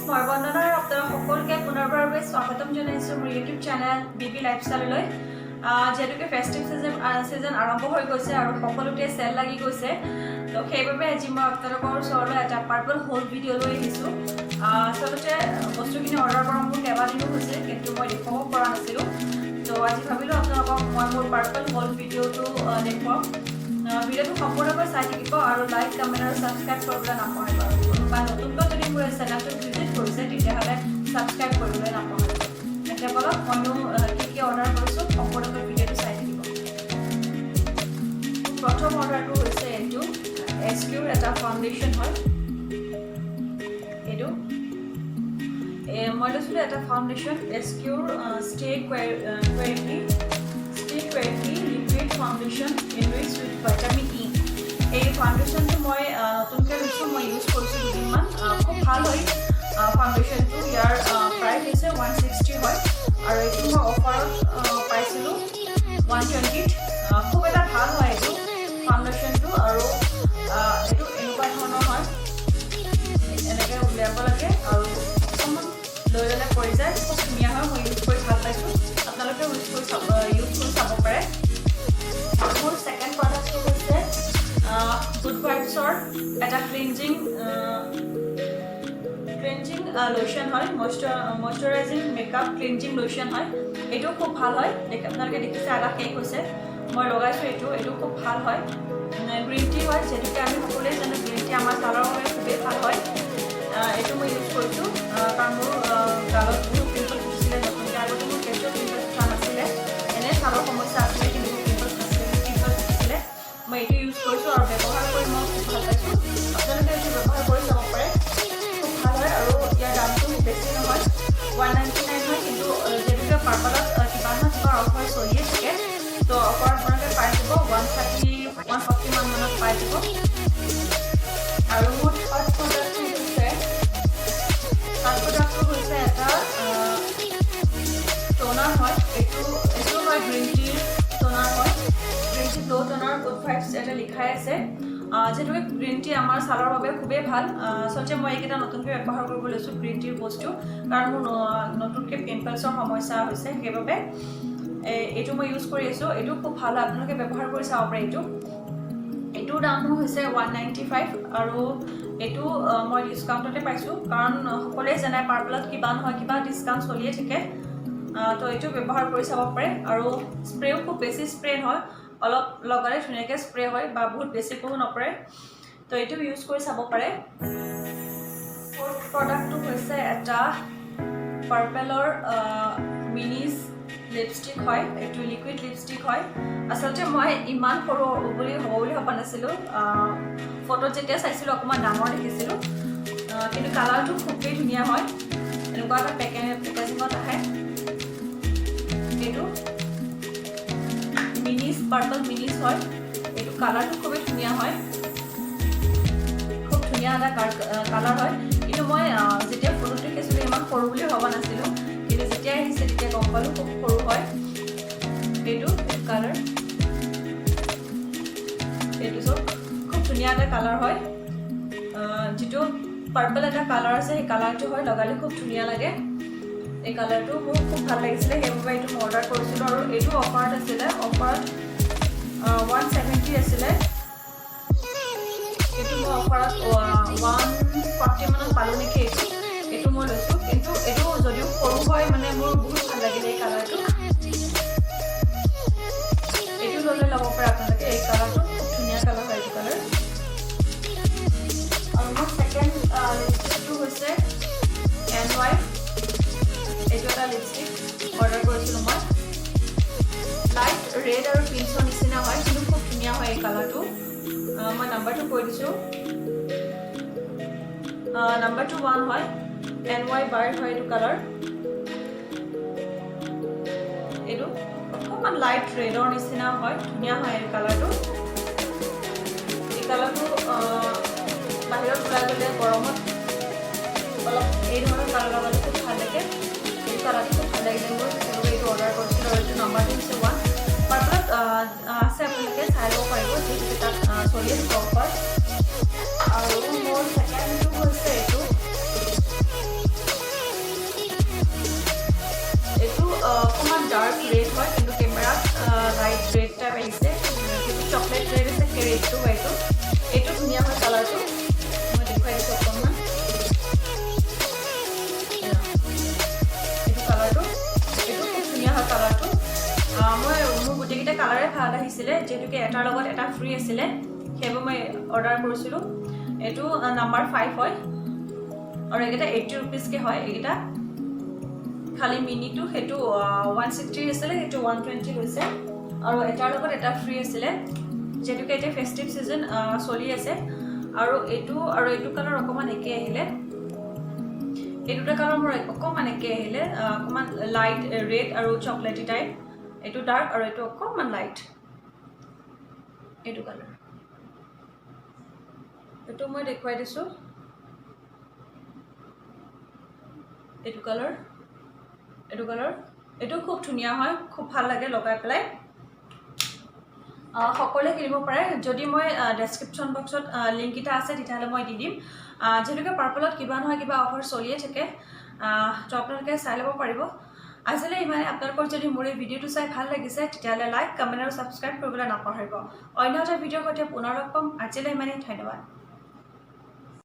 মই বন্দনা আৰু আপোনালোক সকলোকে পুনৰবাৰৰ বাবে স্বাগতম জনাইছোঁ মোৰ ইউটিউব চেনেল বি বি লাইফষ্টাইললৈ। যিহেতুকে ফেষ্টিভ ছিজন ছিজন আৰম্ভ হৈ গৈছে আৰু সকলোতে চেল লাগি গৈছে, তো সেইবাবে আজি মই আপোনালোকৰ ওচৰলৈ এটা পাৰ্পল হল ভিডিঅ' লৈ আহিছোঁ। আচলতে বস্তুখিনি অৰ্ডাৰ কৰা মোৰ কেইবাদিনো হৈছে, কিন্তু মই দেখুৱাব পৰা নাছিলোঁ। তো আজি ভাবিলোঁ আপোনালোকক মই মোৰ পাৰ্পল হল ভিডিঅ'টো দেখুৱাম। ভিডিঅ'টো সম্পূৰ্ণকৈ চাই থাকিব আৰু লাইক, কমেণ্ট আৰু ছাবস্ক্ৰাইব কৰিবলৈ নাপাহৰিব। আৰু কোনোবা নতুনকৈ যদি মোৰ এই চেনেলটো ভিজিট কৰিছে, তেতিয়াহ'লে ছাবস্ক্ৰাইব কৰিবলৈ নাপাহৰিব। এতিয়া বলক, মইনো কি কি অৰ্ডাৰ কৰিছোঁ, সম্পূৰ্ণকৈ ভিডিঅ'টো চাই থাকিব। প্ৰথম অৰ্ডাৰটো হৈছে এইটো এছ কিউৰ এটা ফাউণ্ডেশ্যন হয়। এইটো মই লৈছিলোঁ এটা ফাউণ্ডেশ্যন, এছ কিউৰ Stay Quirky liquid foundation enrich with vitamin E। এই ফাউণ্ডেশ্যনটো মই নতুনকৈ লৈছোঁ। মই ইউজ কৰিছোঁ দুদিনমান। খুব ভাল হয় ফাউণ্ডেশ্যনটো। ইয়াৰ প্ৰাইচ হৈছে 160 হয় আৰু এইটো মই অফাৰত পাইছিলোঁ 120ত। খুব এটা ভাল হয় এইটো ফাউণ্ডেশ্যনটো। আৰু এইটো এনেকুৱা ধৰণৰ হয়, এনেকৈ উলিয়াব লাগে আৰু অকণমান লৈ ল'লে পৰি যায়। খুব ধুনীয়া হয়, মই ইউজ কৰি ভাল পাইছোঁ। আপোনালোকেও ইউজ কৰি চাব পাৰে। মোৰ ছেকেণ্ড প্ৰডাক্টটো হৈছে গুড ভাইবছৰ এটা ক্লিনজিং ক্লিনজিং লোশ্যন হয়, মইশ্চাৰাইজিং মেকআপ ক্লিনজিং লোশ্যন হয়। এইটো খুব ভাল হয়। আপোনালোকে দেখিছে, আধা শেষ হৈছে। মই লগাইছোঁ এইটো। এইটো খুব ভাল হয়। গ্ৰীণ টি হয়। যিহেতুকে আমি সকলোৱে জানো, গ্ৰীণ টি আমাৰ ছালৰ বাবে খুবেই ভাল হয়। এইটো মই ইউজ কৰিছোঁ, কাৰণ মোৰ গালত বহুত পিম্পলছ উঠিছিলে নতুনকৈ। আগতে মোৰ কেতিয়াও পিম্পলছ উঠা নাছিলে। এনেই ছালৰ সমস্যা আছিলে, কিন্তু মোৰ পিম্পলছ নাছিলে। পিম্পলছ উঠিছিলে, মই এইটো ইউজ কৰিছোঁ আৰু ব্যৱহাৰ কৰি মই খুব ভাল পাইছোঁ। আপোনালোকে এইটো ব্যৱহাৰ কৰি চাব পাৰে, খুব ভাল হয়। আৰু ইয়াৰ দামটো বেছি নহয়, 199 হয়। কিন্তু যিহেতুকে পাৰ্পলত কিবা নহয় কিবা অফাৰ চলিয়ে থাকে, তো অফাৰ আপোনালোকে পাই যাব, 130, 140 মান মানত পাই যাব। আৰু মোৰ থাৰ্ড প্ৰডাক্টটো হৈছে এটা টোনাৰ হয়। এইটো এইটো হয় গ্ৰীণ টিৰ টোনাৰ হয়, green tea glow toner, Good Vibes ইয়াতে লিখাই আছে। যিহেতুকে গ্ৰীণ টি আমাৰ ছালৰ বাবে খুবেই ভাল। আচলতে মই এইকেইটা নতুনকৈ ব্যৱহাৰ কৰিব লৈছোঁ গ্ৰীণ টিৰ বস্তু, কাৰণ মোৰ নতুনকৈ পিম্পলছৰ সমস্যা হৈছে। সেইবাবে এইটো মই ইউজ কৰি আছোঁ। এইটো খুব ভাল হয়, আপোনালোকে ব্যৱহাৰ কৰি চাব পাৰে এইটো। এইটোৰ দামো হৈছে 195 আৰু এইটো মই ডিছকাউণ্টতে পাইছোঁ, কাৰণ সকলোৱে জানে পাৰ্পলত কিবা নহয় কিবা ডিছকাউণ্ট চলিয়ে থাকে। তো এইটো ব্যৱহাৰ কৰি চাব পাৰে। আৰু স্প্ৰেও খুব বেছি স্প্ৰে নহয়, অলপ লগালে ধুনীয়াকৈ স্প্ৰে হয় বা বহুত বেছি কোনো নপৰে। তো এইটো ইউজ কৰি চাব পাৰে। ফ'ৰ্থ প্ৰডাক্টটো হৈছে এটা পাৰ্পেলৰ মিনিজ লিপষ্টিক হয়। এইটো লিকুইড লিপষ্টিক হয়। আচলতে মই ইমান সৰু বুলি হ'ব বুলি ভবা নাছিলোঁ। ফটোত যেতিয়া চাইছিলোঁ, অকণমান ডাঙৰ দেখিছিলোঁ। কিন্তু কালাৰটো খুবেই ধুনীয়া হয়। এনেকুৱা এটা পেকেজিঙত আহে। এইটো মিনিজ, পাৰ্পল মিনিজ হয়। এইটো কালাৰটো খুবেই ধুনীয়া হয়, খুব ধুনীয়া এটা কালাৰ হয়। কিন্তু মই যেতিয়া ফটোত দেখিছিলোঁ, ইমান সৰু বুলি ভবা নাছিলোঁ। কিন্তু যেতিয়া আহিছে, তেতিয়া গম পালোঁ খুব সৰু হয়। এইটো এইটো কালাৰ, এইটো চাওক, খুব ধুনীয়া এটা কালাৰ হয়। যিটো পাৰ্পল এটা কালাৰ আছে, সেই কালাৰটো হয়। লগালে খুব ধুনীয়া লাগে। এই কালাৰটো মোৰ খুব ভাল লাগিছিলে, সেইবাবে এইটো মই অৰ্ডাৰ কৰিছিলোঁ। আৰু এইটো অফাৰত আছিলে, অফাৰত 170 আছিলে। এইটো মই অফাৰত 140 মানত পালোঁ নেকি এইটো। এইটো মই লৈছোঁ। কিন্তু এইটো যদিও সৰু হয়, মানে মোৰ বহুত ভাল লাগিলে এই কালাৰটো। এইটো ল'লে ল'ব পাৰে আপোনালোকে। এই কালাৰটো খুব ধুনীয়া কালাৰ হয়, এইটো কালাৰ। আৰু মোৰ ছেকেণ্ড লিপষ্টিকটো হৈছে এন ৱাই। এইটো এটা লিপষ্টিক অৰ্ডাৰ কৰিছিলোঁ মই। লাইট ৰেড আৰু পিংকৰ নিচিনা হয়, কিন্তু খুব ধুনীয়া হয় এই কালাৰটো। মই নাম্বাৰটো কৈ দিছোঁ। নাম্বাৰটো 1 হয়, এন ৱাই বাৰ হয় এইটো কালাৰ। এইটো অকণমান লাইট ৰেডৰ নিচিনা হয়, ধুনীয়া হয় এই কালাৰটো। এই কালাৰটো বাহিৰত ওলাই গ'লে গৰমত অলপ এই ধৰণৰ কালাৰ লগালে খুব ভাল লাগে। এই কালাৰটো খুব ভাল লাগিলে মোৰ, সেইবাবে এইটো অৰ্ডাৰ কৰিছিলোঁ। আৰু এইটো নাম্বাৰটো হৈছে 1। পাৰ্পলত আছে, আপোনালোকে চাই ল'ব পাৰিব, যিহেতুকে তাত চলি আছে অফাৰ। আৰু মোৰ ছেকেণ্ডটো হৈছে এইটো। ডাৰ্ক ৰেড হয়, কিন্তু কেমেৰাত লাইট ৰেড টাইপ আহিছে, কিন্তু চকলেট ৰেড আছে ৰেডটো। এইটো ধুনীয়া হয় কালাৰটো। মই দেখুৱাই দিছোঁ অকণমান। এয়া, এইটো কালাৰটো, এইটো খুব ধুনীয়া হয় কালাৰটো। মই মোৰ গোটেইকেইটা কালাৰে ভাল আহিছিলে। যিহেতুকে এটাৰ লগত এটা ফ্ৰী আছিলে, সেইবোৰ মই অৰ্ডাৰ কৰিছিলোঁ। এইটো নাম্বাৰ 5 হয় আৰু এইকেইটা 80 ৰুপিজকৈ হয় এইকেইটা। খালি মিনিটো, সেইটো 160 আছিলে, সেইটো 120 লৈছে আৰু এটাৰ লগত এটা ফ্ৰী আছিলে, যিহেতুকে এতিয়া ফেষ্টিভ ছিজন চলি আছে। আৰু এইটো আৰু এইটো কালাৰ অকণমান একে আহিলে। এই দুটা কালাৰ মোৰ অকণমান একে আহিলে, অকণমান লাইট ৰেড আৰু চকলেটি টাইপ। এইটো ডাৰ্ক আৰু এইটো অকণমান লাইট। এইটো কালাৰ, এইটো মই দেখুৱাই দিছোঁ। এইটো কালাৰ, এইটো কালাৰ, এইটো খুব ধুনীয়া হয়, খুব ভাল লাগে লগাই পেলাই। সকলোৱে কিনিব পাৰে। যদি মই ডেছক্ৰিপশ্যন বক্সত লিংককেইটা আছে, তেতিয়াহ'লে মই দি দিম। যিহেতুকে পাৰ্পলত কিবা নহয় কিবা অফাৰ চলিয়ে থাকে, তো আপোনালোকে চাই ল'ব পাৰিব। আজিলৈ ইমানে। আপোনালোকৰ যদি মোৰ এই ভিডিঅ'টো চাই ভাল লাগিছে, তেতিয়াহ'লে লাইক, কমেণ্ট আৰু ছাবস্ক্ৰাইব কৰিবলৈ নাপাহৰিব। অন্য এটা ভিডিঅ'ৰ সৈতে পুনৰ লগ পাম। আজিলৈ ইমানেই, ধন্যবাদ।